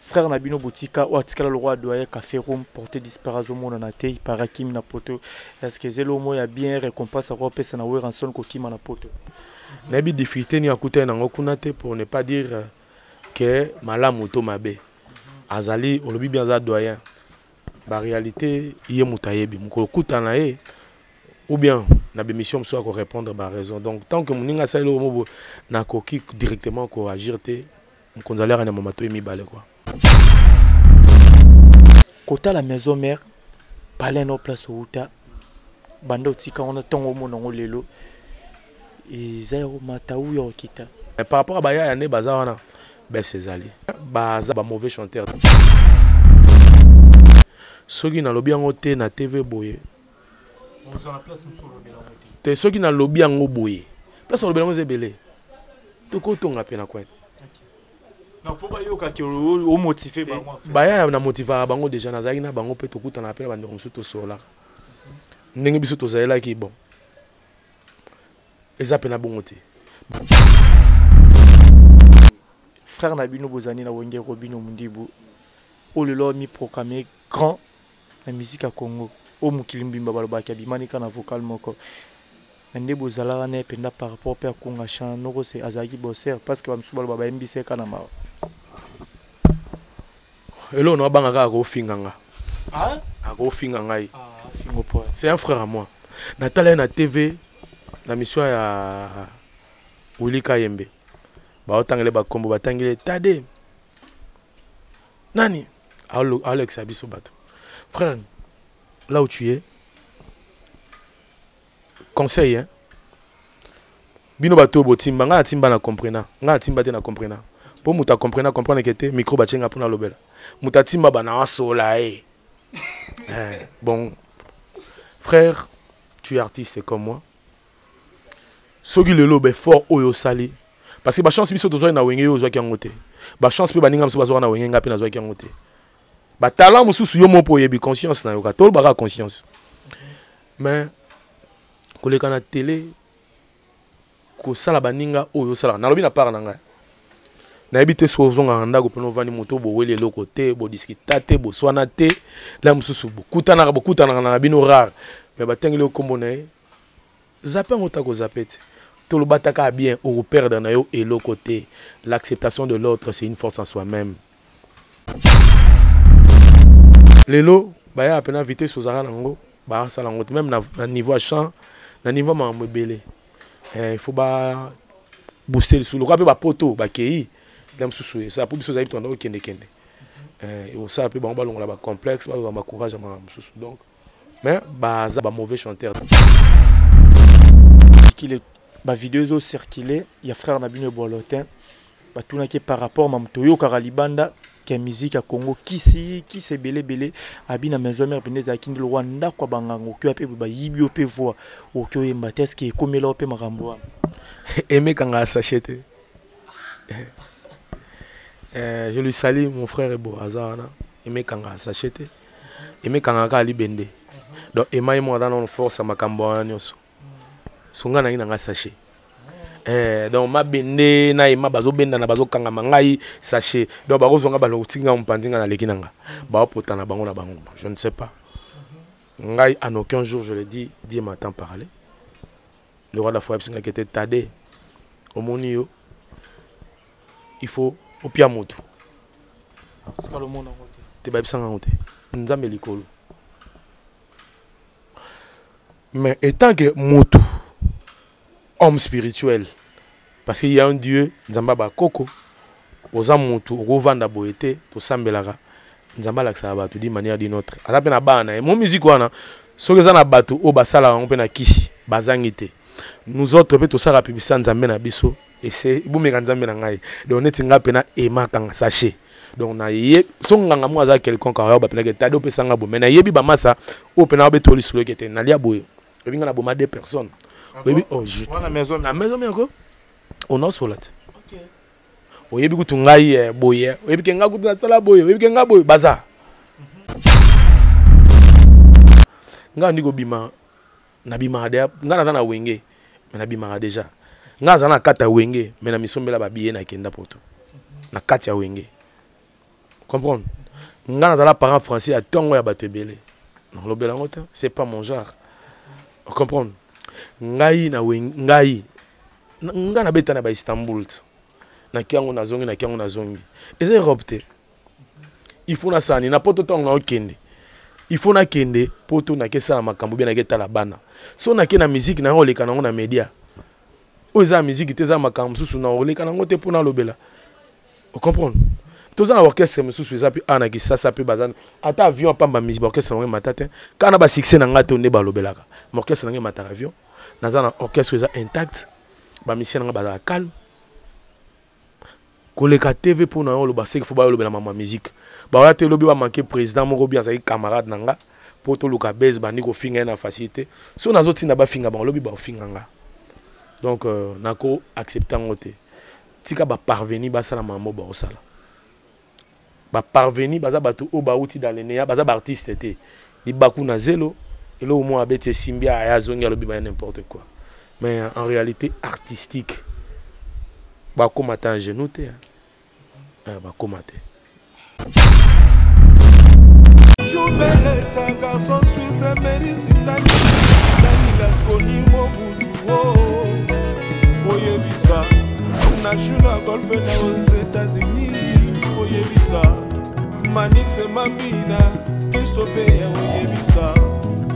Frère na bino botika oyo atikala lokola doyen café room porté disparu azomonana te ipara kimi na poto. Est ce que eza eloko moko ya bien récompense akopesa na Werrason kokima na poto? Nayebi difficulté nini akutani nango kuna te, pour ne pas dire que malamu to mabe. Azali olobi bien, aza doyen. Ba réalité ye moto ayebi mokolo okuta na ye ou bien na bémission mosusu ako répondre ba raison. Donc tant que moninga asali eloko moko nakoki directement ko agir te, mokonzi aliaka nyama matoyi mibale quoi. Kotala maison mère palais no place outa banda otika wana ntongo omona yango lelo eza ya komata ou ya kokita? Par rapport à bayaya nde baza wana bese ezali baza ba mauvais chanteur. Soki nalobi yango te na TV boye te, soki nalobi yango boye place olobela yango eza ebele, tokotonga mpe na coin. Bayaya na motivaka bango déjà, nazalaki na bango mpe tokutanaka mpe na bandeko mosusu tosololaka ndenge biso tozalelaki. Bon, eza mpe na bongo te. Frère na bino bozali na Wenge, Robino Mundibu, oyo lelo mi proclamé grand na musique ya Congo, oyo mokili mbimba balobaki abimani kaka na vocal moko na nde bozalaka na ye mpenza par rapport mpe akunga chan noko se azalaki bosser parce que bamosusu baloba bayembisi ye kaka na mawa. Eloko na abanga kaka akofinga nga, akofinga ngai. C'est un frère à moi. Natala ye na TV na mission ya Willy Kayembe, baotangele bakombo, batangele Tade nani aolekisa biso bato. Frère, là où tu es, conseil, hein? Bino bato botimba, ngai natimba na comprena, ngai natimba te na comprena, mpo moto acomprena comprendre ke te micro batie nga mpona alobela moto atimba bana asola ye. Eh, bon frère, tu es artiste comme moi. Soki lelo baeffort oyo osali, parce que bachance biso tozwaki na Wenge, yo ozwaki yango te. Bachance mpe baninga mosusu bazwaka na Wenge, ngai mpe nazwaki yango te. Batalent mosusu yo moko mpo oyebi conscience na yoka, tolobaka conscience. Mais koleka na télé kosala baninga oyo osalaka, nalobi na part na ngai, nayebi te soki ozongaka ndako mpona ovandi moto boweli eloko te, bodiskita te, boswana te, la mosusu bokutanaka, bokutanaka na bino rare, mais batangeli yo nkombo na ye, zape yango ta kozape te, tolobataka bien, okoperdre na yo eloko te. L'acceptation de l'autre, c'est une force en soi-même. Lelo bayaka mpena vitesse ozalaka nango, basala yango te, même na niveau ya champ, na niveau ya makambo ebele. Eh, il faut ba booster lisusu lokola mpe bapoto bakei na mosusu esala mpo biso ozali tonda okendekende osala mpe bango balongola bacomplexe, balongola bacourage ya makambo mosusu. Donc mais baza bamauvais chanteur. Bavideo ezocircule ya frère na bino Ebolotin, batunaki par rapport ma moto oyokaka libanda ke musique ya Congo kisi kisi ebele ebele abi na maison mère mpenza ezalaki nde lokwa ndako ya banganga, okoya mpe bayibi yo mpe voix, okoki oyemba te. Eske ekomela yo mpe makambo wana? Emekanga sachet te. Je lui salue, mon frère Ebo aza wana. Emekanga sachet te, emekanga kaka libende. Donc ema ye moko aza nano force ya makambo wana nyonso. So ngai nangi nanga sachet. Eh, donc mabende na ema bazobendana, bazokangama, ngai sachet. Donc bakozwanga balokotinga mopanzi, ngai naleki na nga, baopotana bango na bango, je ne sais pas. Ngai en aucun jour, je le dis, Dieu m'entend parler, le roi de la forêt abisingaki ete Tade, omoni yo, il faut opia motu te, bayebisanga yango te, Nzambe likolo. Mais étant que motu homme spirituel, parce qu'il y a un Dieu, Nzambe bakoko, oza motu okovanda boye te, tosambelaka Nzambe alakisaka bato d'une manière d'une autre. Aza mpe na bana na ye mo musique wana, soki eza na bato oyo basalaka yango mpe na kisi bazangi te. Nous autres mpe tosalaka publicité ya Nzambe na biso, ese bomeka Nzambe na ngai. Donc neti ngai mpe na emakanga sachet. Donc naye so nganga moko aza quelconque ayo bapelaki tade opesanga boye, mais nayebi bamasa oyo mpe na babetola lisolo eke te nalia boye, oyebi ngai naboma deux personnes, oyebi na maison na maison moko onasola te, oyebi kutu ngai boye, oyebi ke ngai kutu nasala boye, oyebi ke ngai boye baza ngai andi kobima, nabimaka deja. Ngai naza na Wenge, mais nabimaka deja. Ngai aza na kati ya Wenge, mais na misombela babiye, nakenda poto na kati ya Wenge. Comprendre? Nga nazala parent français ya ntongo ya bato ebele, nalobela yango te, c'est pas mon genre. Comprendre? Ngai na ngai nga nabeta na ba Istanbul te, naki yango nazongi, naki yango nazongi, eza Europe te. Il faut nasala nini na poto? Ntango naokende, il faut nakende poto, nakesala makambo bien, naketala bana. So nake na musique na yango, oleka nango na média oyo eza ya musique te, eza makambo mosusu na oleka nango te mpo nalobela. Ocomprendre? Toza na orchestre mosusu eza mpe awa na Kisasa mpe, baza ata avion apamba, musique baorchestre nango emata te. Kaka na basuccès na ngai te nde balobelaka, ma orchestre nango emataka avion. Naza na orchestre eza intact, bamusicien nanga bazala calme koleka TV mpo na yo oloba seke fo bayolobela mama musique. Baoya te, lobi bamanke président moko bi azalaki camarade na nga mpo toluka base, bandi kofinga ye na facilité. So nazotinda bafinga bango, lobi baofinga nga. Donc nako accepte yango te. Tika baparveni basala makambo baosala. Baparveni baza bato oyo bauti dans le néant, baza baartiste te. Libaku na zelo, eloko moko abeti esimbi, aya azongi alobi baya n'importe quoi. Mais en réalité artistique, bakóma ta en genou te, bakóma te. Jubelesa garçon suisse merisindani sindani Lasconi Mobutu oyebisa na Juna Golfe na aux États-Unis, oyebisa Manix Mambina Kristo Peya, oyebisa,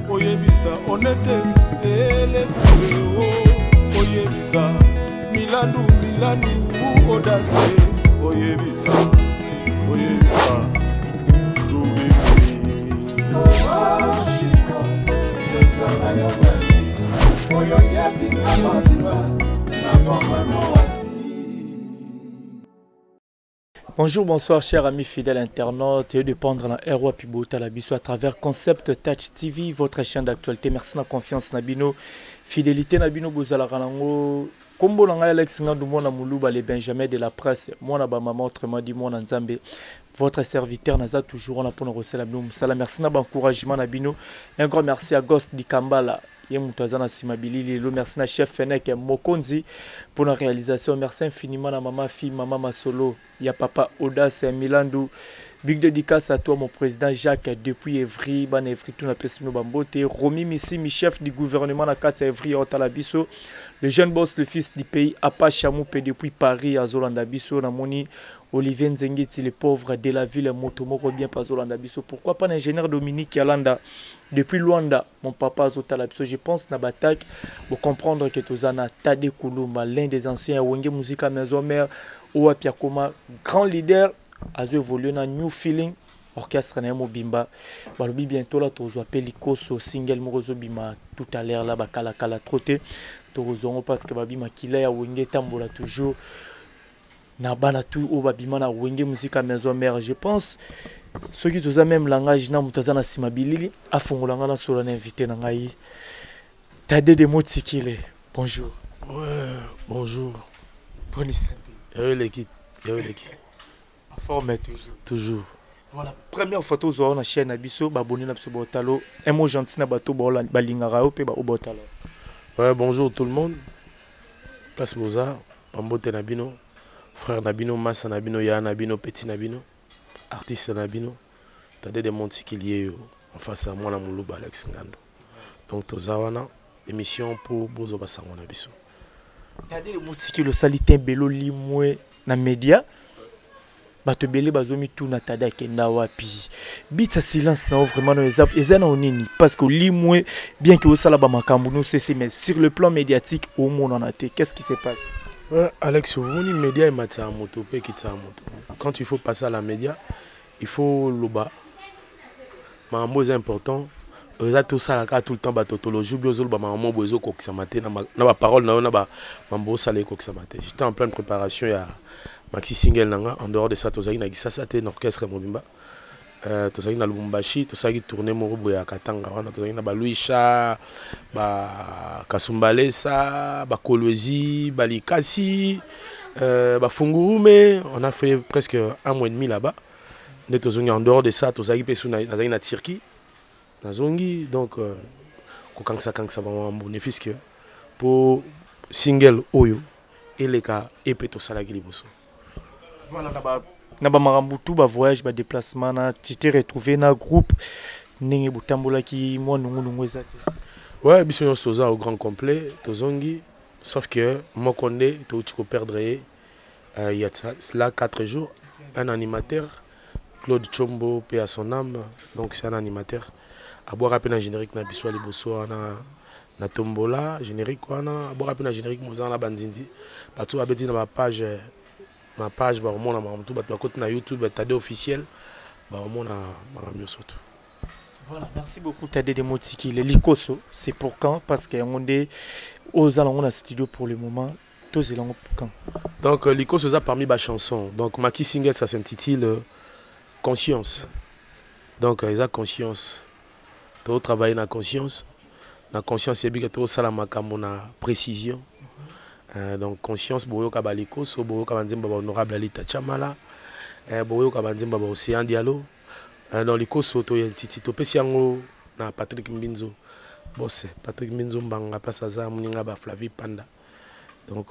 oyebisa Onete Elekue, oyebisa Milandu Milandu Odase, oyebisa, oyebisa oyo yebinga mobimba na bomoi. Bonjour, bonsoir, chers amis fidèles internautes, et de prendre la ROA Pibota la biso à travers Concept Touch TV, votre chaîne d'actualité. Merci de la confiance na bino, fidélité na bino bozala kanango. Kombo na ngai Alex Ngandu, mwana Muluba, le Benjamin de la presse, mwana ba maman, autrement dit mwana Nzambe, votre serviteur naza toujours on a pour nous bino musala. Merci na ba encouragement na bino. Un grand merci à Ghost Dikambala, ye moto aza na nsima bilili lelo. Merci na chef Fenek Mokonzi pour la réalisation. Merci infiniment na mama fille, mama Masolo ya papa Audace Milandu. Big dédicace à toi mon président Jacques depuis Evry, ban Evry tout na pesi bino bambote. Romy Missimi, chef du gouvernement na kati ya Evry otala biso. Le jeune boss, le fils du pays Apache Moupe depuis Paris azolanda biso. Namoni Olivier Nzengeti, le pauvre de la ville, moto moko bien azolanda biso. Pourquoi pas l'ingénieur Dominique Yalanda depuis Luanda, mon papa azotala biso. Je pense na batak pour comprendre que tozana Tade Kulumba, l'un des anciens Wenge Musica Maison Mère, oyo akoma grand leader, azo évolué na New Feeling orchestre na ye mobimba. Balobi bientôt la tozwa mpe likoso single moko ezobima tout à l'heure la bakalakala trop te, tokozwango parce que babi makila ya Wenge etambola toujours na bana tu oyo babima na Wenge Musica Maison Mère. Je pense soki toza même langage na moto aza na nsima bilili, afongola nga na solo na invité na ngai Tade de Motikile. Bonjour. Ouais, bonjour. Bonne santé. Yayo eleki, yayo eleki. En forme toujours. Toujours. Voilà, première fois tozwa na chaîne na biso, baboni na biso botalo. Un mot gentil na bato balingaka yo mpe baoyo botalo. Ouais, bonjour tout le monde. Place boza, pambote na bino, frère na bino, massa na bino, ya na bino, petit na bino, artiste na bino. Tade de Montikili yo en face à mwana Muluba Alex Ngando. Donc toza wana émission pour bozo basango na biso. Tade de Montikili, osali te belo limwe na média. Bato ebele bazomituna Tade akenda wapi. Bitsa silence na yo vraiment no eza na onini parce que olimwe bien que osala bamakambo no cc, mais sur le plan médiatique omonana te. Qu'est-ce qui se passe? Ouais, Alex, omoni média ematisaka moto mpe ekitisaka moto. Quand il faut passer à la média, il faut loba makambo eza important. Eza tosalaka tout le temps batautologie obi ozoloba makambo boye ezokokisama te na baparole na yo na bamambo osala ekokisama te. J'étais en pleine préparation ya maxi single na nga. En dehors de ça, tozalaki na Kisasa te na orchestre mobimba, tozalaki na Lubumbashi, tosalaki tournée moko boye ya Katanga. Wana tozalaki na baluisha, bakasumbalesa, bakolwezi, balikasi, bafungurume. On a fait presque un mois et demi là-bas nde tozongi. En dehors de ça, tozalaki mpe su nazalaki na Turquie, nazongi. Donc kokangisa-kangisa bamambo ne fût-ce que mpo single oyo eleka epe tosalaki liboso. Voilà, na ba Na bamakambo tu, bavoyage, badéplacement, na tu t'es retrouvé na groupe, ndenge botambolaki, mwa nungunungu eza te? Ouais, biso nyonso toza au grand complet, tozongi, sauf que moko nde touti koperdre ye il y a cela 4 jours, un animateur, Claude Chombo, paix à son âme. Donc c'est un animateur abwaka mpe na générique na biso ya liboso wana na tombola, générique wana abwaka mpe na générique moza na banzinzi. Bato babeti na bapage, na page bakomona makambo tu. Bato bakoti na YouTube Tade officiel, bakomona makambo nyonso tu. Voilà, merci beaucoup Tade de Motikile. Likoso, c'est pour quand? Parce que yango nde oza nango na studio pour le moment. Tozela yango pour quand? Donc Likoso eza parmi bachansons. Donc maxi single, ça s'intitule Conscience. Donc eza conscience, totravaille na conscience, na conscience yebi ke tozosala makambo na précision. Donc conscience, boyoka balikoso, boyoka banzembo ba honorable Alita Chamala, boyoka banzembo ba Océan Diallo. Donc likoso toye ntiti, topesi yango na Patrick Mbinzo, bose Patrick Mbinzo Mbanga, place aza moninga ba Flavi Panda. Donc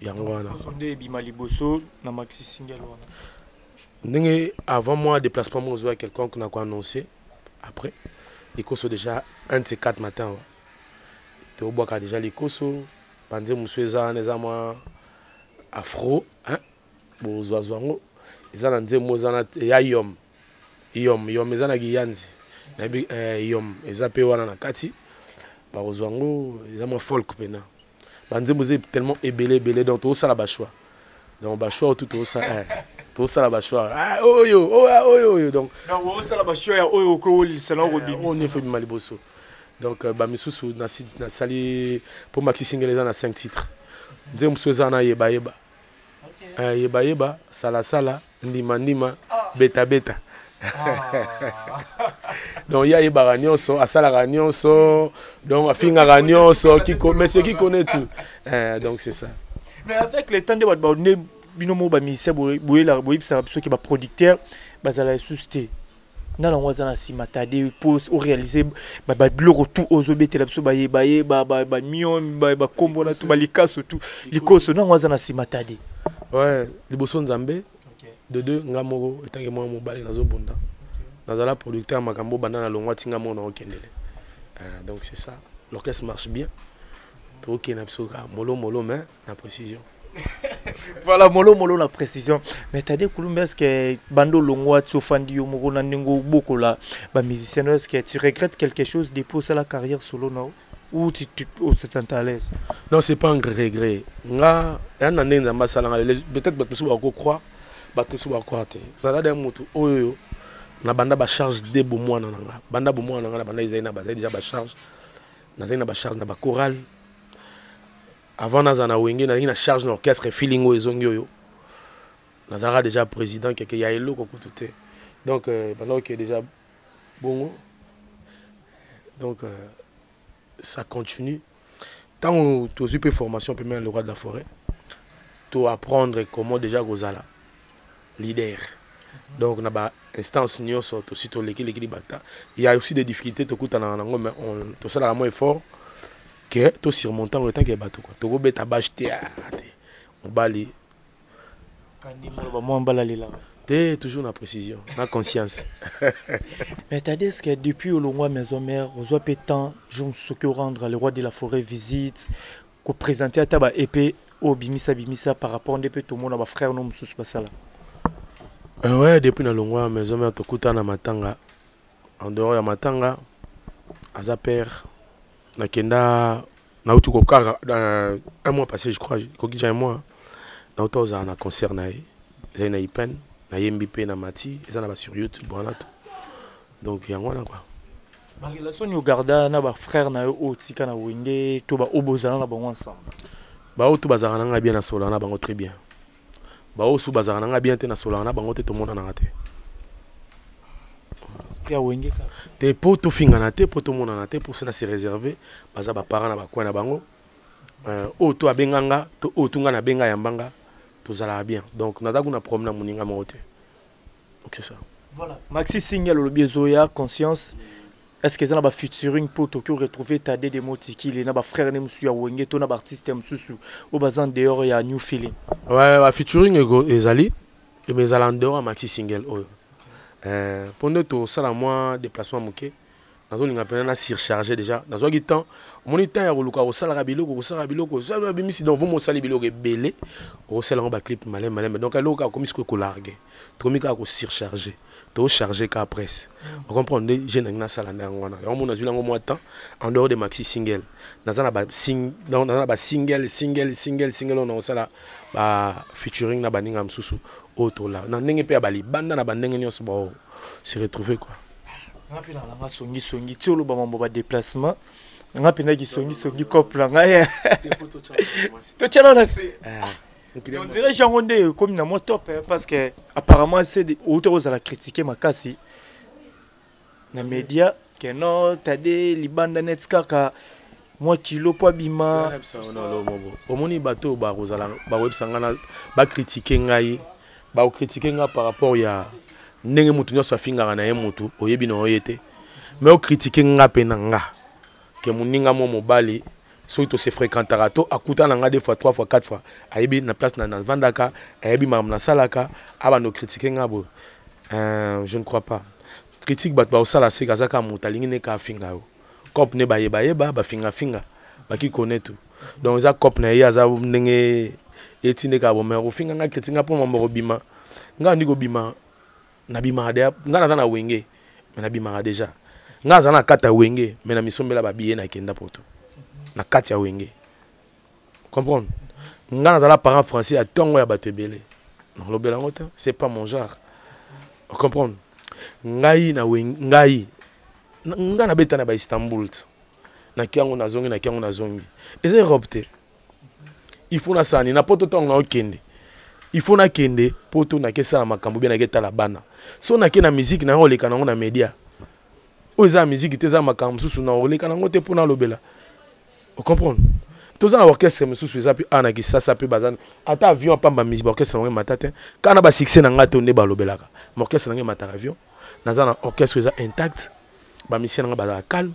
yango wana. Likoso nde ebima liboso na maxi single wana. Ndenge avant moi déplacement moko ozwa quelconque na koannoncer après likoso déjà, un de ces quatre matin wa tobwaka déjà likoso. Banzembo mosusu eza wana, eza mwa afro, hein? Bozwazwa yango, eza na nzembo eza na ya yom yom yom, eza na giyanzi, nayebi yom eza mpe wana na kati, bakozwa yango, eza mwa folk mpena. Banzembo eza tellement ebele ebele, donc tozosala bachoix, donc bachoix oyo tu tozosala, tozosala bachoix, ah, oyo oyo oyo oyo, donc Donc osala bachoix ya oyo okoolisa na oyo okobimisa. Efo ebima liboso. Donc bamisusu nasali mpo maxi single eza na 5 titres. Nzembo mosusu eza na yebayeba, yebayeba, salasala, ndima ndima, betabeta. Donc ye ayebaka nyonso, asalaka nyonso, donc afingaka nyonso, mais c'est qui connaît tout. Donc c'est ça. Mais avec le temps nde bato nde bino moko bamusicien boyelaka, boyebisaka biso ke baproducteur bazala lisusu te. Nana yango aza na nsima Tade po oréalise babiloko tu ozobetela biso, bayebayeba, bamion, bakombo na tu balikaso tu likoso, nango aza na nsima Tade? Ouais, liboso Nzambe, de deux nga moko etange mwana mobali nazobunda, nazala producteur ya makambo banda na longwa ntinga moko na okendele. Donc c'est ça, l'orchestre marche bien, tokokende na biso kaka molo molo, mais na précision. Voilà, molo molo na précision. Mais Tade Kulumbe, est ce que bando longwa ti ofandi yo moko na ndenge obokola bamusicien, est ce que tu regrettes quelque chose depuis osala carrière solo na ou tu tu à l'aise? Non, c'est pas un regret. Nga ya na ndenge Nzambe asalanga, peut-être bato mosusu bakocroire, bato mosusu bakocroire te. Naza de motu oyo na banda bacharge de bomwana na nga, banda bomwana na nga na banda ezali na bazali déjà bacharge, nazali na bacharge na bachorale avant nazala na Wenge, nazalaki na charge na orchestre Feeling oyo ezongi oyo, nazalaka déjà président keke ya eloko kutu te. Donc banda oke déjà bongo. Donc ça continue. Ntango tozwi mpe formation mpe le roi de la forêt, to apprendre comment déjà kozala leader. Donc na ba instance nyonso tosi tolekileki libata, il y a aussi des difficultés tokutanaka nango, mais tosalaka mwa effort ke tosurmonte yango etanke bato quoi. Tokobeta bâche te, te mobali. Kandi moloba mwa mbala lelaka. Te, toujours na précision, na conscience. Mais Tade, est ce que depuis olongwa maison mère, ozwa mpe temps jour soki orendre le roi de la forêt visite, koprésente ata ba EP oyo bimisa bimisa par rapport nde mpe tomona bafrère no mosusu basala? Ouais, depuis nalongwa maison mère, tokutana na matanga. En dehors ya matanga, aza père, nakenda, nauti kokaka un mois passé, je crois, ekoki déjà un mois, nauti ozala na concert na ye, ezali na Ipen, nayembi mpe na mati, eza na basur YouTube wana to. Donc yango wana quoi. Barelation nini ogarda na bafrère na yo oyo tika na Wenge to baoyo bozala na bango ensemble? Baoyo to bazalaka na ngai bien, nasolaka na bango très bien. Baoyo su bazalaka na ngai bien te, nasolaka na bango te, tomonanaka te. Esprit ya Wenge kaka? Te, mpo tofingana te, mpo tomonana te, mpo so na se réserve, baza baparent na bacoin na bango. Oyo to abenganga to oyo tu ngai nabenga yambanga, tozalaka bien. Donc naza kuna problème na moninga moko te. Donc c'est ça. Voilà, maxi single olobi ezoya, Conscience, est ce que eza na bafeaturing mpo toki retrouver Tade de Motikili na bafrère ne mosusu ya Wenge to na baartiste mosusu oyo baza en dehors ya New Feeling? Ouais, bafeaturing ezali. Mais ezala en dehors ya maxi single oyo mpo nde tosala mwa déplacement moke. Nazolinga mpena na surcharge déjà. Nazwaki temps, omoni, temps ya koluka kosalaka biloko, kosalaka biloko bimisi. Donc vomo osali biloko ebele, okosala yango baclip maleme maleme. Donc eloko kaka komi sikoyo kolarge, tokomi kaka kosurcharge, tocharge kaka presse, ocomprendre? Nde je nangi nasala nde yango wana. Yango mona nazwi yango mwa temps en dehors de maxi single. Naza na basingle, single, single, single oyo nakosala ba featuring na baninga mosusu oyo tola na ndenge mpe ya balibanda na bandenge nyonso bao se retrouver quoi. Nga mpe nalanga songisongi ti oloba mambo badéplacement. Nga mpendaki songisongi cope na ngai totyana na se. On dirait yango nde ekomi na mwa top, parce que apparemment se outi kozala critique makasi na média ke non, tade libanda net kaka mwa kilo mpo abima. Omoni, bato oyo bakozala bakoyebisa ngai, bacritiquer ngai, bakocritiquer ngai par rapport ya ndenge motu nyonso afingaka na ye. Motu oyebi na oye te, mais ocritiquer nga mpe na nga ke moninga mo mobali, soki tose fréquentaka to akuta na nga deux fois, trois fois, quatre fois, ayebi na place na navandaka, ayebi makambo nasalaka, abanda ocritiquer nga boye, je ne crois pas. Critique bato baosala seka, aza kaka moto alingi nde kaka afinga yo. Cope nde bayebayeba, bafingafinga baki kone tout. Donc eza cope na ye, aza ndenge etinde kaka bo. Mais kofinga nga, critique nga mpo mambo kobima, nga andi kobima, nabimaka deya. Nga naza na Wenge, mais nabimaka déjà. Nga aza na kati ya Wenge, mais na misombela babiye, nakenda poto na kati ya Wenge, comprendre? Nga nazala parent français ya ntongo ya bato ebele, nalobela yango te, c'est pas mon genre, comprendre? Ngai na Wenge, ngai nga nabeta na baIstanbul te, naki yango nazongi, naki yango nazongi. Eza Europe te. Il faut nasala nini na poto? Ntango naokende, il faut nakende poto, nakesala makambo bien, naketala bana. So nake na musique na yango, oleka nango na média oyo eza ya musique te, eza makambo mosusu na oleka nango te mpo nalobela, ocomprendre? Toza na orchestre mosusu eza mpe awa na Kisasa mpe, baza ata avion apamba, baorchestre nango emata te. Kaka na basuccès na ngai to nde balobelaka, ma orchestre nango emataka avion. Naza na orchestre eza intact, bamusicien nanga bazala calme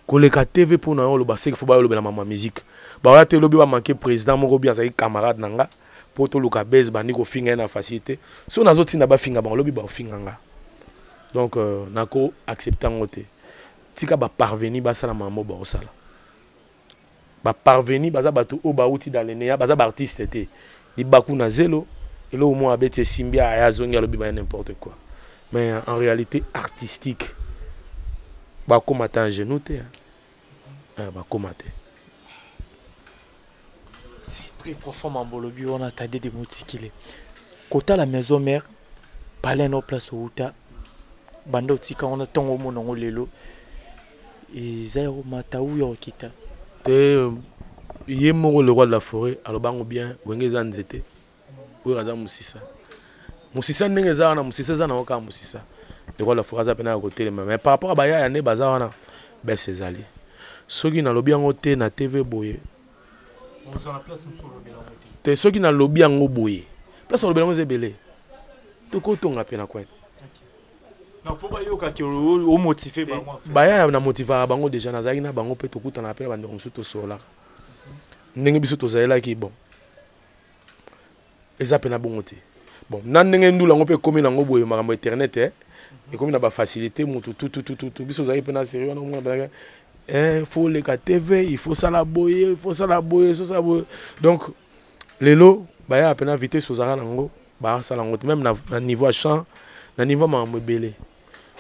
koleka TV mpo na yo oloba seki fo bayolobela mama musique. Baoya te, elobi bamanke président moko bi azalaki camarade na nga mpo toluka base, bandi kofinga ye na facilité. So nazotinda bafinga bango, lobi bakofinga nga. Donc nako accepte yango te. Tika baparveni basala makambo bakosala. Baparveni baza bato oyo bauti dans le néant, baza baartiste te. Libaku na zelo, eloko moko abeti esimbi, aya azongi alobi baya n'importe quoi. Mais en réalité artistique, bakóma te en genou te, bakóma te. C'est très profond mambolobi wana. Tade de Motikile, kotala Maison Mère, palais no place outa banda otika wana, ntongo omona yango lelo eza ya komata ou ya kokita? Te, ye moko le roi de la forêt alobango bien. Wenge eza nzete oyo aza mosisa. Mosisa ndenge eza wana, mosisa eza nango kaka mosisa. Le roi de la forêt aza mpena ya kotelema, mais par rapport a bayaya nde baza wana, bese ezali. Soki nalobi yango te na TV boye te, soki nalobi yango boye, place alobela yango eza ebele, tokotonga mpe na kwete. Mpo bayokaki omotive bango. Bayaya na motivaka bango déjà, nazalaki na bango mpe tokutanaka mpe na bandeko mosusu, tosololaka ndenge biso tozalelaki. Bon, eza mpe na bongo te. Bon, na ndenge ndula yango mpe ekómi nango boye, makambo internet ekomi na bafacilité, motu tutututu. Biso ozalaki mpe na série wana, omona faut leka TV, il faut sala boye, il faut sala boye, sosala boye. Donc lelo bayaka mpe na vitesse ozalaka nango, basala yango te. Même na niveau ya chant, na niveau ya makambo ebele,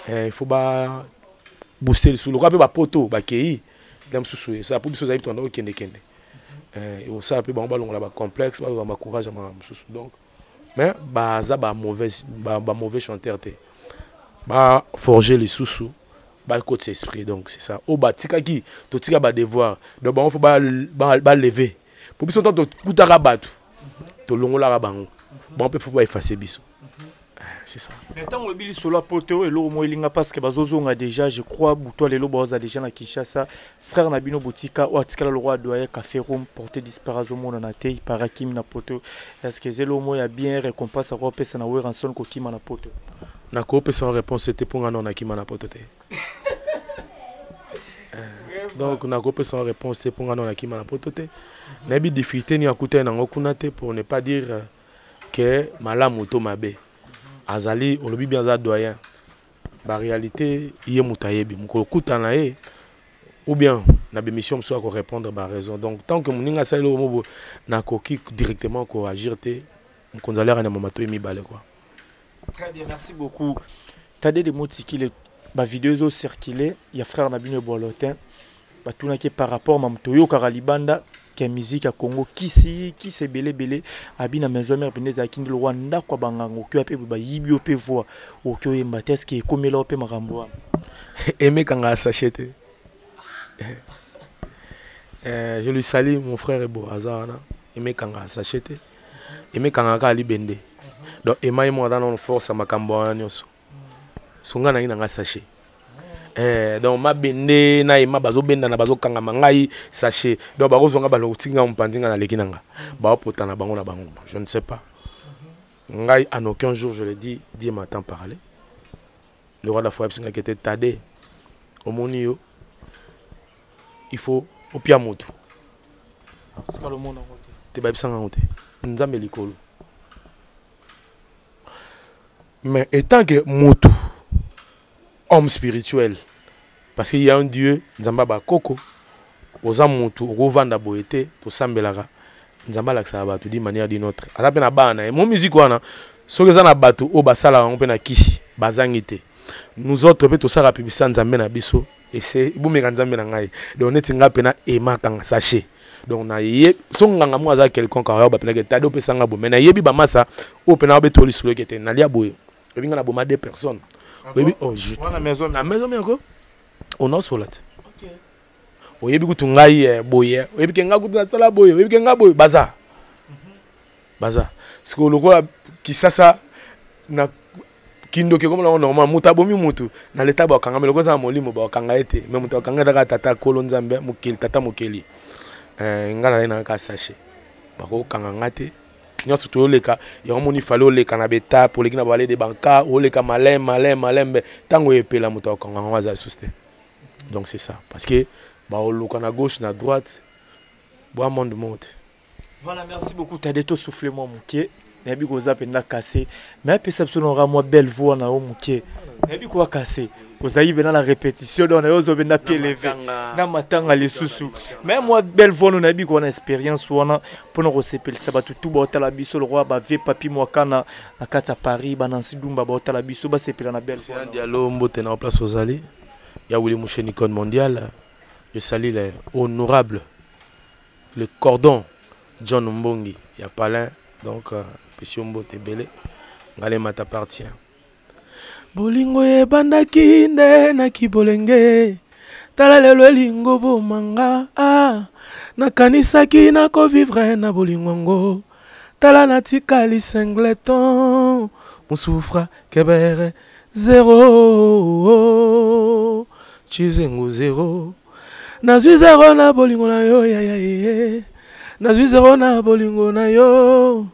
il faut ba booster lisusu. Lokola mpe bapoto bakei na mosusu, esala mpo biso ozali tonda okendekende, osala mpe bango balongola bacomplexe, bazwa bacourage ya makambo mosusu. Donc mais baza bamauvais chanteur te, baforger lisusu, bakotisa esprit. Donc c'est ça oyo batikaki, totika badevoir. Donc bango faut balever po biso ntango tokutaka bato, tolongolaka bango, bango mpe faut baeffacer biso, c'est ça. Mais ntango olobi lisolo ya poto, eloko moko elinga, parce que bazozonga déjà, je crois butu lelo baoza déjà na Kinshasa. Frère na bino botika oyo atikala lokwa doyen Café Room, porté disparu, azomonana te, iparakimi na poto. Est ce que eza eloko moko ya bien, récompense akopesa na Werrason kokima na poto? Nakopesa réponse te mpo nga nao nakima na poto te. Donc nakopesa réponse te mpo nga nao nakima na poto te. Nayebi difficulté nini akutani nango kuna te, pour ne pas dire. Ke malamu to mabe. Azali olobi bien, aza doyen. Ba réalité ye moto ayebi mokolo kutana na ye ou bien na bémission mosusu akorépondre ba raison. Donc tant que moninga asali eloko moko, nakoki directement koagir te. Mokonzi aliaka nyama matoi mibale quoi. Très bien, merci beaucoup. Tade de Motikile, ba vidéo zo circuler, ya frère na bino Bolotin, batunaki par rapport ma moto oyokaka libanda ke musique ya Congo kisi kisi ebele ebele abi na maison mère pende ezalaki nde lokwa ndako ya banganga, okoya mpe bayibi yo mpe voix, okoki oyemba te. Est-ce ekomela yo mpe makambo wana? Emekanga sachet te. Je lui salue, mon frère Ebo aza wana. Emekanga sachet te, emekanga kaka libende. Donc ema ye moko aza nano force ya makambo wana nyonso. So ngai nangi nanga sachet. Donc mabende na ema bazobendana, bazokangama, ngai sachet. Donc bakozwanga, balokotinga mopanzi, ngai naleki na nga, baopotana bango na bango. Je ne sais pas, ngai en aucun jour, je le dis, Dieu m'entend parler, le roi de la forêt abisingaki ete Tade, omoni yo, il faut opia motu. Tikala omona yango te? Te, bayebisanga yango te. Nzambe likolo. Mais étant que motu, homme spirituel, parce qu'il y a un Dieu, Nzambe bakoko, oza motu okovanda boye te. Tosambelaka, Nzambe alakisaka bato d'une manière d'une autre. Aza mpe na bana na ye. Mo musique wana, soki eza na bato oyo basalaka yango mpe na kisi, bazangi te. Nous autres mpe tosalaka publicité ya Nzambe na biso. Ese bomeka Nzambe na ngai. Donc neti ngai mpena emakanga sachet. Donc naye so nganga mo aza quelconque ayo bapelaki tade opesanga boye, mais nayebi bamasa oyo mpena babetola lisolo eke te nalia boye. Oyebi ngai naboma deux personnes. Oyebi, oh, wana maison? Na maison moko onasola te. Oyebi kutu ngai boye, oyebi ke ngai kutu nasala boye, oyebi ke ngai boye, baza sikoyo lokola Kisasa na kindoki ekomona yango normal. Moto abomi motu na leta, bakanga me lokola eza na molimo, bakanga ye te. Me moto akanga eza kaka tata kolo Nzambe mokeli, tata mokeli. Ngai nazali na kaka sachet, bakokanga nga te. Nyonso toyoleka yango, moni fale oleka na betape, oleki na bale de banka, oleka malin malin malembe. Ntango epela, moto akokanga yango aza lisusu te. Donc c'est ça, parce que baoluka na gauche, na droite, bwa monde moko te. Voilà, merci beaucoup Tade. Tosouffle mwa moke. Nayebi koza mpenza cassé, mais apesa biso nora mwa belle voix na yo moke. Nayebi kowa cassé, ozali mpenza na répétition, donc na yo ozo mpenza pied levé na matanga lisusu, mais mwa belle voix no, nayebi kowa na expérience wana mpona kosepelisa bato tu baotala biso, lokwa bavie Papi Mwakana na kati ya Paris, banansi Dumba baotala biso, basepela na belle voix. Dialo, mbote na place ozali ya Willy Moucheni, icône mondial. Je salue les honorable, le cordon John Mbongi ya Palin. Donc pesi yo mbote ebele. Ngalema t'appartient. Bolingo ebandaki nde na kibolenge, tala lelo elingo bomanga. Ah, nakanisaki nakovivre na bolingo yango, tala natikali singleton, mosufra kebere zero, chizengu zero. Nazwi zero na bolingo na yo, yaya ye. Nazwi zero na bolingo na yo,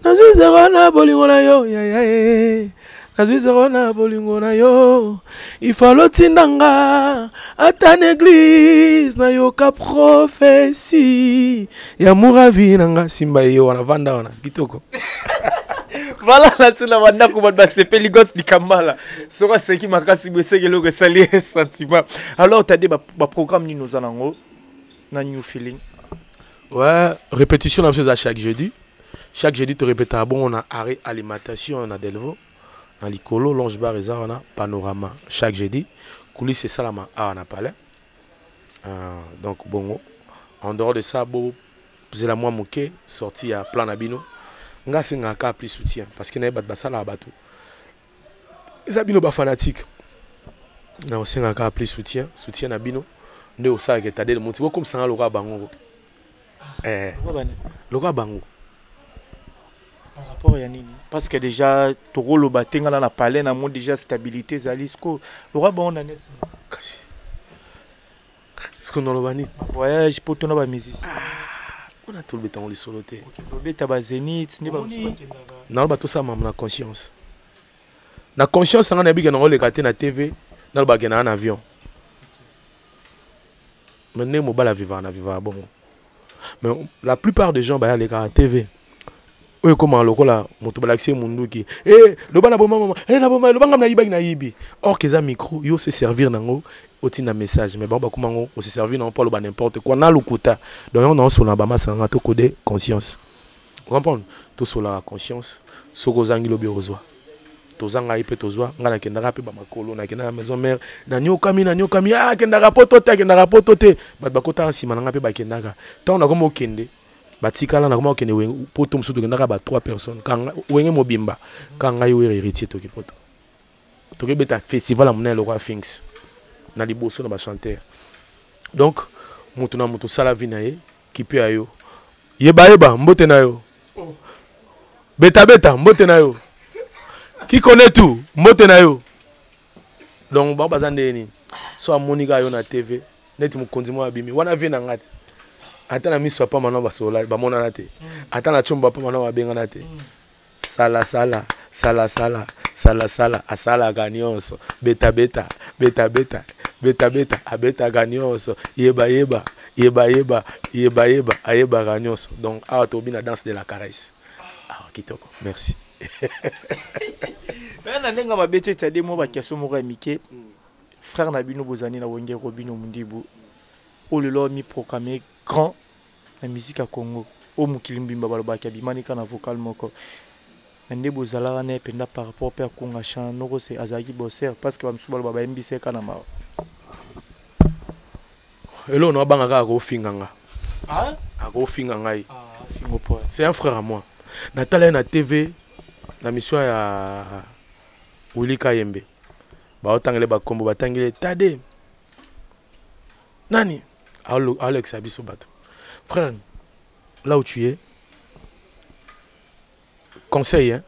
nazwi zero na bolingo na yo, yaya ye. Nazwi zero na bolingo na yo. Ifalo otinda nga ata na église, nayoka prophétie ya muravi na nga. Simba ye wana, vanda wana kitoko. Voilà, natina bandako, bato basepeli. Got Likambala, soki aseki makasi boye, eseki eloko esali ye sentiment. Alors Tade, baprogramme nini oza nango na New Feeling? Ouais, répétition na biso eza chaque jeudi. Chaque jeudi torépétaka bongo na arrêt alimentation na Delvaux, na likolo longe bar eza wana, Panorama. Chaque jeudi coulisse esalama awa na palais. Donc bongo, en dehors de ça, bozela mwa moke sortie ya plan na bino. Nga asengaka kaka plus soutien, parce que naye bato basalaka, bato eza bino bafanatique. Na osengaka kaka plus soutien, soutien na bino nde osalaka etadele moti bokomisanga lokola bango, lokola bango. Par rapport ya nini? Parce que déjà tokoloba te, nga na palais na mo déjà stabilité ezali. Siko lokola bango na net? Kasi siko naloba nini? Voyage po tona bamusicien. Mpona tolobetango lisolo te. Tobeta bazénith nde bamosusu bakendaka. Naloba tosala mambo na conscience, na conscience nga nayebi ke nango oleka te na TV, nalobaka ke naa na avion. Mais ndenge mobali avivaka na vivaka bongo, mais la plupart des gens baya alekaka na TV. Oyo ekomaka lokola moto balakisi ye munduki, e loba na boma mama, e na boma, loba ngam nayibaki, nayibi. Or que eza micro, yo se servir nango otinda message, mais bango bakoma yango ose servir nango mpo aloba n'importe quoi na lokuta. Donc yango naosola na bamasa nanga, tokode conscience, comprendre, tosolaka conscience. Soki ozangi, lobi okozwa. Toza ngai mpe tozwa ngai, nakendaka mpe bamakolo, nakendaka maison mère, naniokami, naniokami, ah, akendaka poto te, akendaka poto te. Bato bakotaka nsima na ngai mpe bakendaka. Ntango nakoma okende, batikala. Nakoma okende poto mosusu, tokendaka ba trois personnes, Wenge mobimba, ka ngai, Wera, Héritier. Toki poto, tokebeta festival ya monene lokola Finks na liboso na bachanteur. Donc moto na moto osala vie na ye, kipe ya yo, yebayeba mbote na yo, betabeta mbote na yo, qui connaît tout mbote na yo. Donc bango baza ndenge nini? So amoni kaka yo na TV neti mokonzi moko abimi wana, vie na nga te. Ata na miso ya pamba na basola bamonana te, ata na tshombo pamba na babengana te. Sala sala sala sala sala sala, asalaka nyonso, beta beta beta beta beta beta, abetaka nyonso, yeba yeba yeba yeba yeba yeba, ayebaka nyonso. Donc awa tobi na danse de la caresse. Awa kitoko, merci. Me na ndenge mabe te, tade mwa baquestion moko ya mike. Frère na bino bozali na Wenge, Robino Mundibu, oyo lelo miproclame grand na musique ya Congo, oyo mokili mobimba balobaki abimani kaka na vocal moko, na nde bozalaka na ye mpenza par rapport mpe akunga chan noko se azalaki bosser, parce que bamosusu baloba bayembisa ye kaka na mawa. Eloko na abanga kaka akofinga nga, akofinga ngai. C'est un frère à moi. Natala ye na TV na mission ya Willy Kayembe, baotangele bakombo, batangele Tade nani, aolekisa biso bato. Frère, là où tu es, conseil, hein?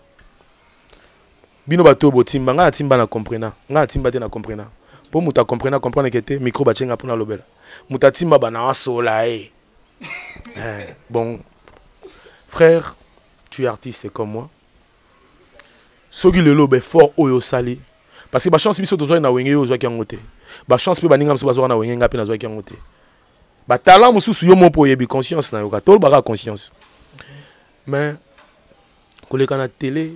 Bino bato oyo botimba, ngai natimba na comprena, ngai natimba te na comprena, mpo moto acomprena, comprendre ke te micro batie nga mpona alobela. Moto atimba bana asola ye. Eh, bon frère, tu es artiste comme moi. Soki lelo baeffort oyo osali, parce que bachance biso tozwaki na Wenge, yo ozwaki yango te. Bachance mpe baninga mosusu bazwaka na Wenge, ngai mpe nazwaki yango te. Batalent mosusu yo mo mpo oyebi conscience na yo, ka tolobaka conscience. Mais koleka na télé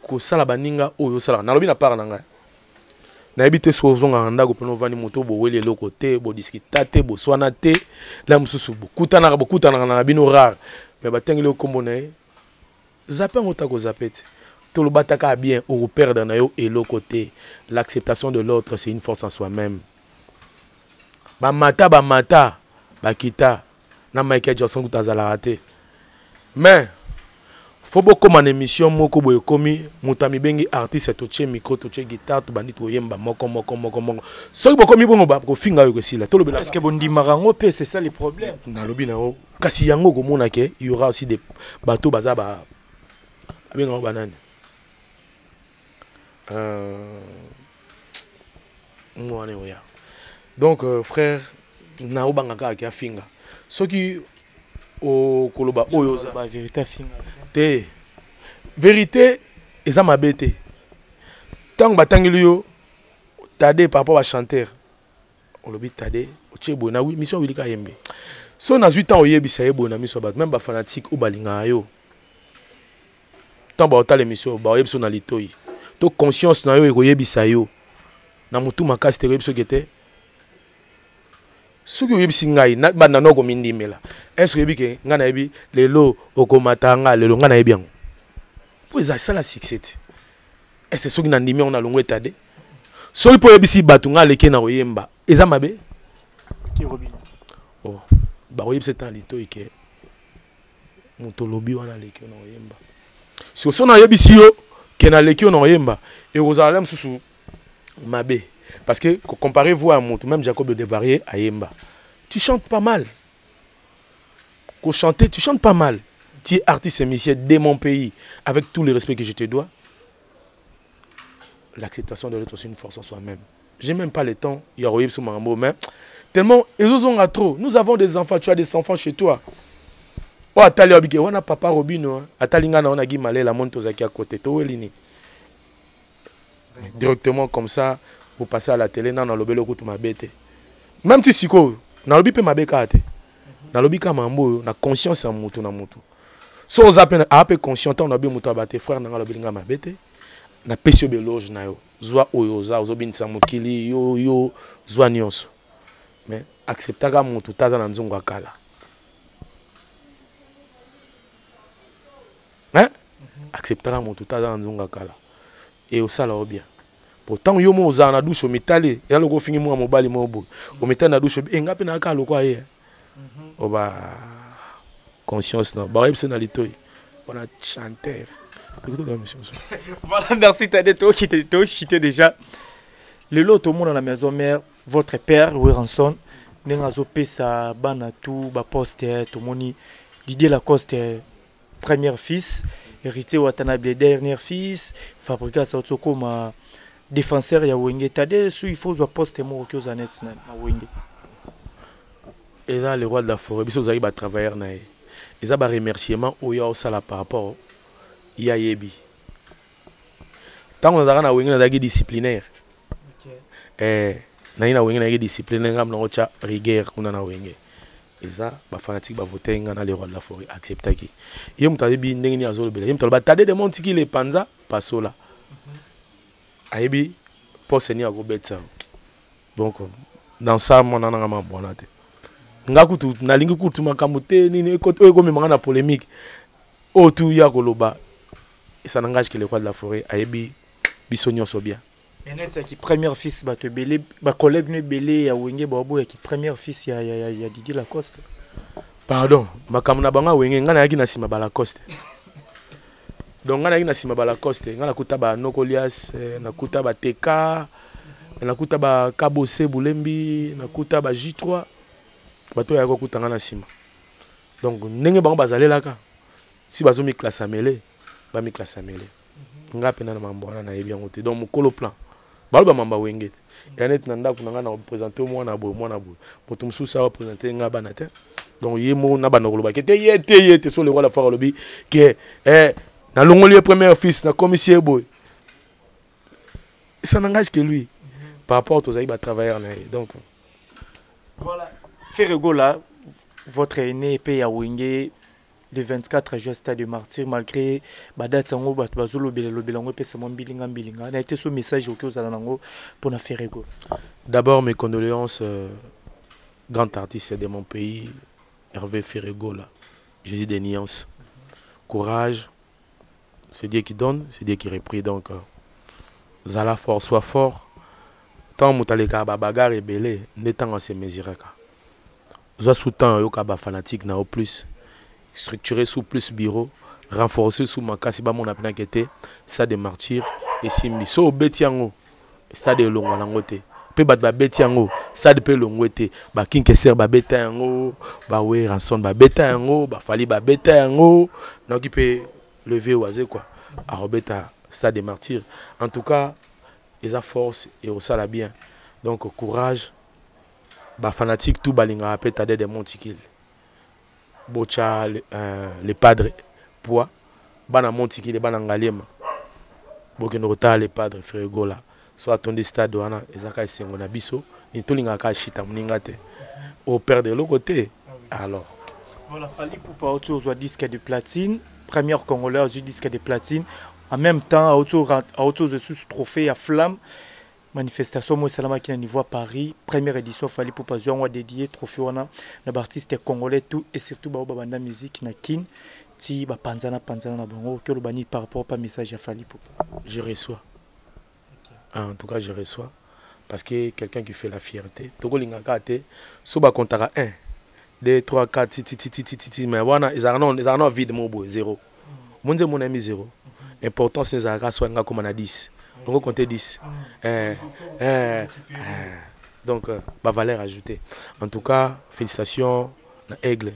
kosala baninga oyo osalaka, nalobi na part na ngai, nayebi te soki ozongaka ndako mpona ovandi moto, boweli eloko te, bodiskita te, boswana te, la mosusu bokutanaka, bokutanaka na bino rare, mais batangeli yo nkombo na ye, zape yango, ta kozape te, tolobataka bien, okoperdre na yo eloko te. L'acceptation de l'autre, c'est une force en soi-même. Bamata bamata bakita na Michael Jackson kuta azalaka te. Mais fo bokóma na émission moko boye, ekomi moto amibengi artiste, totie micro, totie guitare, tobandi toyemba moko moko moko moko. Soki bokomi bongo, bakofinga oyo ekosila. Tolobela. Est ce que bondimaka yango mpe? C'est ça le problème. Nalobi na yo, kasi yango okomona ke y aura aussi des bato baza ba abengaka banani, mwana oya. Donc frère, naobanga kaka ke afinga. Soki okoloba oyo oza vérité, afinga. Te, vérité eza mabe te. Ntango batangeli yo Tade par rapport bachanteur, olobi Tade otie boye na mission Willy Kayembe. So nazwi ntango oyebisa ye boye na miso ya bato, même bafanatique oyo balingaka yo, ntango baotala émission, baoyebisa yo na litoi to conscience na yo ekoyebisa yo na motu makasi te, ekoyebisa oke te. Soki oyebisi ngai banda na okomindimela, est ce oyebi ke ngai nayebi lelo okomata nga lelo, ngai nayebi yango mpo eza esala succès te. Est ce soki nandimi yango, nalongo etade? Soki mpo oyebisi bato ngai aleki na koyemba, eza mabe? Oh, bakoyebisa eta na litoi ke moto olobi wana aleki yo na koyemba. Siko so nayebisi yo ke naleki yo na koyemba, ekozala le mosusu mabe, parce que comparer voix ya moto, même Jacob de Varier ayemba, tu chantes pas mal. Chanter, tu chantes pas mal. Tu es artiste et musicien de mon pays, avec tout le respect que je te dois. L'acceptation de l'autre, c'est une force en soi-même. J'ai même pas le temps, il y a mais tellement ils ont trop. Nous avons des enfants, tu as des enfants chez toi. Oh, atali abike wana papa Robino, atali nga na wana Guy Malela mon tozaki à côté to welini. Directement comme ça, vous passez à la télé, non, lobelo kutu mabete. Même si siko, nalobi pe mabe kaka te. Nalobi kaka mambo oyo na conscience ya moto na moto. So oza mpe aa mpe conscient ntango nabi moto aba te frère na ngai alobeli ngai mabe te, napesi yo beloge na yo, zwa oyo oza ozobinisa mokili yo yo zwa nyonso, mais acceptaka moto te aza na nzongo ya kala, hein? Acceptaka moto te aza na nzongo ya kala e osala yo bien. Po ntango yo mo ozala na douche omitali, ya loko ofingi mwa mobali moko boye, omitali na douche e nga mpe nayaka lokwa ye oba conscience na bayebisa na litoi wana chanteur. Voilà, merci Tade, tochité déjà. Lelo tomona na maison mère, votre père Werrason ndenge azopesa bana tout baposte. Tomoni Didier Lacoste premier fils, Héritier Watanabe dernier fils, Fabrigas auti okoma défenseur ya Wenge. Tade, su il faut ozwa poste moko oki ozala neti na Wenge. Eza le roi de la forêt, biso ozalaki batravailleur na ye. Eza baremerciement oyo aosala par rapport ye ayebi. Ntango nazalaka na Wenge, nazalaki disciplinaire. Eh, naye na Wenge nazalaki disciplinaire, ngambo nango tya rigueur kuna na Wenge. Eza bafanatique bavote nga na le roi de la forêt acceptaki. Ye moto ayebi ndenge nini azolobela. Ye moto aloba Tade de Montikile epanza pasola, ayebi poste nini akobetisa. Donc dans ça, mwana nanga mambo wana te. Nga kutu nalingi kutu makambo te nini oyo ekomemanga na polémique oyo tu ya koloba. Ça n'engage que le roi de la forêt, ayebi biso nyonso bien. Mais neti yaki premier fils, bato ebele, bacollègue no ebele ya Wenge baoboyaki premier fils ya Didier Lacoste. Pardon, makambo na bango ya Wenge, ngai nayaki na nsima balacoste. Donc ngai nayaki na nsima balacoste, ngai nakuta banokolias, nakuta bateka, nakuta bakabose bulembi, nakuta ba J3, bato oyo ayaki kokuta ngai na nsima. Donc ndenge bango bazalelaka si bazomiklasa mele, bamiklasa mele. Nga mpe na mambo wana nayebi yango te. Donc mokolo plan baloba mamba Wenge te, ya neti na ndako na ngai na représente mwana boye, mwana boye, moto mosusu awa présente nga bana te. Donc ye moko na banda koloba ke te, ye te, ye te. So le roi la foire alobi ke eh, nalongoli ye premier fils, nakomisi ye boye, ça n'engage que lui par rapport tozali batravailleur na ye. Donc voilà, Ferre Gola, votre aîné mpe ya Wenge, le 24 juin stade de Martyr, malgré badate yango bato bazolobela lobela yango, epesa mwa mbilinga mbilinga na ete. So message oki ozala nango mpona Ferre Gola? D'abord mes condoléances, grand artiste de mon pays, Hervé Ferre Gola, Jésus des nuances, courage. C'est Dieu qui donne, c'est Dieu qui reprit. Donc zala fort, sois fort. Ntango moto alekaka babagarre ebele nde ntango asemesuraka. Zwa sous temps oyoka bafanatique na yo, plus structuré sous plus bureau renforcé sous makasi, bamona mpenake te stade de Martyr esimbi. So obeti yango stade elongwa nango te, mpe bato babeti yango stade mpe elongwe te. Bakinkeser babeta yango, baWerrason babeta yango, bafali babeta yango, nayoki mpe levé oise quoi akobeta stade de Martyr. En tout cas eza force et osala bien. Donc courage, bafanatique tout balingaka mpe Tade de Montikile, botya le padre poids. Bana Montikile, bana Ngaliema, bokende kotala le padre Ferre Gola. So atondi stade wana, ezaka esengo na biso. Nini tolingaka ashita moninga te, operdre eloko te alors. Voilà, Fally Ipupa auti ozwa disque de platine, première congolais azwi disque de platine. En même temps auti ozwa lisusu trophée ya flamme, manifestation moko esalamaki na niveau ya Paris, première édition. Fally Ipupa azwi yango, adédié trophée wana na baartiste congolais tout et surtout bao babanda musique na Kine ti bapanzana panzana na bango. Oki oloba nini par rapport pa message ya Fally Ipupa? Je reçois. Ah, en tout cas je reçois, parce que quelqu'un qui fait la fierté, tokolingaka te. So bakontaka 1 2 3 4 ti ti ti ti ti ti ti, mais wana ezalaka no, ezalaka no vide mo boye, 0 mo nzembo na yemi 0. Importance ezalaka so alinga koma na 10, ongo compter 10. Donc bavaleur ajoutée. En tout cas félicitations na Aigle,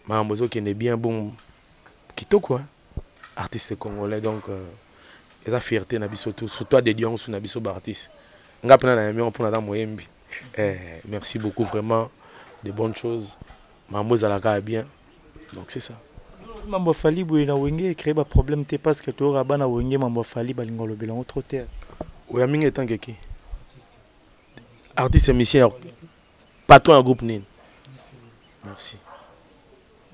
makambo ezokende bien, bon kitoko, hein? Artiste congolais, donc eza fierté na biso tout, surtout adedi yango su na biso baartiste. Nga mpena na yambi yango mpona aza moyembi. Merci beaucoup, vraiment de bonnes choses, makambo ezalaka ya bien. Donc c'est ça. Mambo afali boye na Wenge ecréé baproblème te, parce que toyoka bana Wenge, mambo afali balinga olobela yango trop te. Oya mingi etanke ki artiste musicien, patron ya groupe nini? Merci.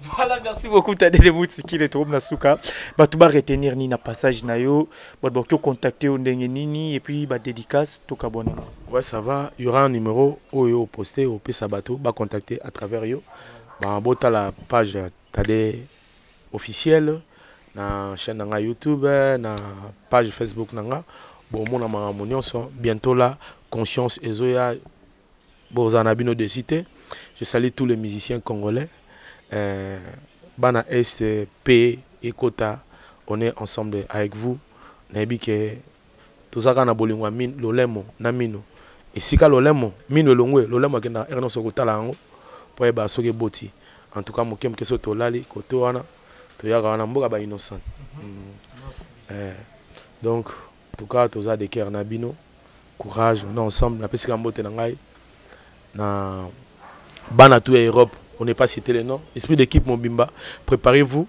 Voilà, merci beaucoup Tade de Mutsikile to na suka. Bato ba retenir ni na passage na yo, bato ba contacter yo ndenge nini et puis ba dédicace to kabona. Ouais, ça va, il y aura un numéro oyo posté au pesa bato ba contacter à travers yo. Ba bota la page Tade officielle na chaîne na YouTube, na page Facebook na nga. Bon mona makambo nyonso bientôt là conscience ezoya bozala na bino de cité. Je salue tous les musiciens congolais. Bana Est, P, Ekota, on est ensemble avec vous. Nayebi ke tozaka na bolingo ya lolemo na mino. Esika lolemo, mino elongwe, lolemo akenda ere nyonso kotala yango po ayeba soki eboti. En tout cas, moke moke so tolali kote wana toyaka wana mboka ba innocent. Donc, en tout cas, toza de cœur na bino. Courage, on est ensemble. Napesika mbote na ngai na bana tout ya Europe. On n'est pas cité les noms. Esprit d'équipe mobimba, préparez-vous.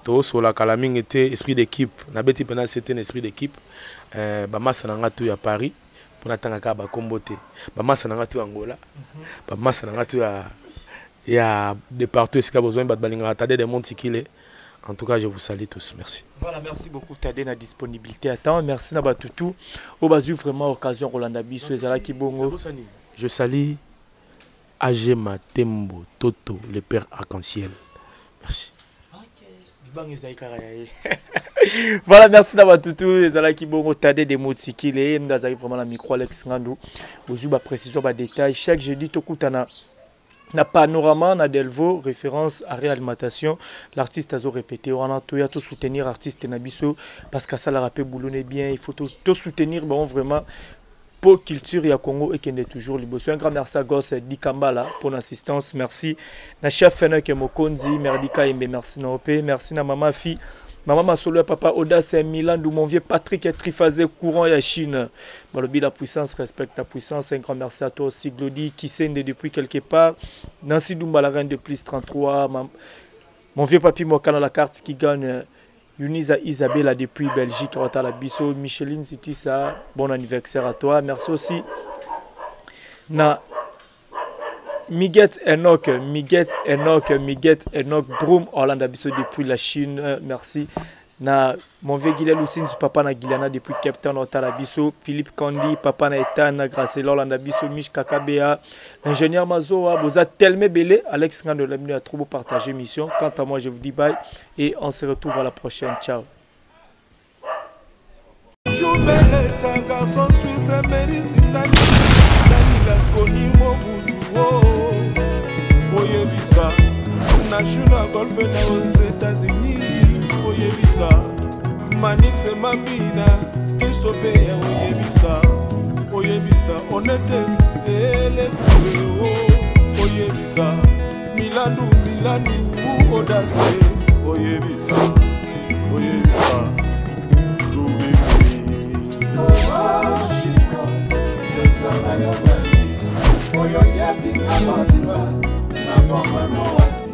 Tosola kala mingi te esprit d'équipe. Na beti pena c'était un esprit d'équipe. Ba massa na nga tout ya Paris pour natanga ka ba kombo te. Ba massa na nga tout Angola. Ba massa na nga tout ya de partout esika besoin bat balinga Tade de Montikile. En tout cas, je vous salue tous. Merci. Voilà, merci beaucoup Tade na disponibilité à temps. Merci na batutu. Au bazu vraiment occasion Rolanda biso ezalaki bongo. Je salue AG Matembo Toto, le père arc-en-ciel. Merci. Voilà, merci d'avoir tout ezalaki bongo Tade de Motikile, ndazali vraiment la micro Alex Ngandou. Bozu ba précision ba détail chaque jeudi tokutana na panorama na Delvaux, référence à réalimentation, l'artiste a répété on a tout tout soutenir artiste na biso parce que ça la rappel boulonné bien, il faut tout soutenir bon vraiment pour culture ya Congo et kende toujours liboso. Un grand merci à Gosse Dikambala pour l'assistance, merci na chef Fenech Mokonzi, Merdika Embe, merci na OP, merci na maman fi maman Masolo, papa Audace Milan, d'où mon vieux Patrick est triphasé courant ya Chine. Balobi la puissance respecte la puissance. Un grand merci à toi aussi Glody qui sende depuis quelque part. Nancy Dumba la reine de plus 33, mon vieux papi Mokana la carte qui gagne. Yunisa Isabella depuis Belgique, Watala Biso, Micheline Sitissa, bon anniversaire à toi. Merci aussi na Miguel Enoch, Miguel Enoch, Miguel Enoch, Drum Orlando Biso depuis la Chine, merci. Na mon vieux Guilel Oussine, papa na Guilana depuis Cape Town, Otala Biso, Philippe Candy, papa na Ethan, na Gracela Orlando Biso, Mich Kakabea, l'ingénieur Mazoa, Boza Telme Belé, Alex Ngando, l'ami a trop beau partager mission. Quant à moi, je vous dis bye et on se retrouve à la prochaine. Ciao. Oyebisa Manix Mambina Christophe oyebisa oyebisa onete ele oyebisa Milanu Milanu Odase oyebisa oyebisa Dubi Oshiko yosana yo oyo yebi na mobimba na bomano.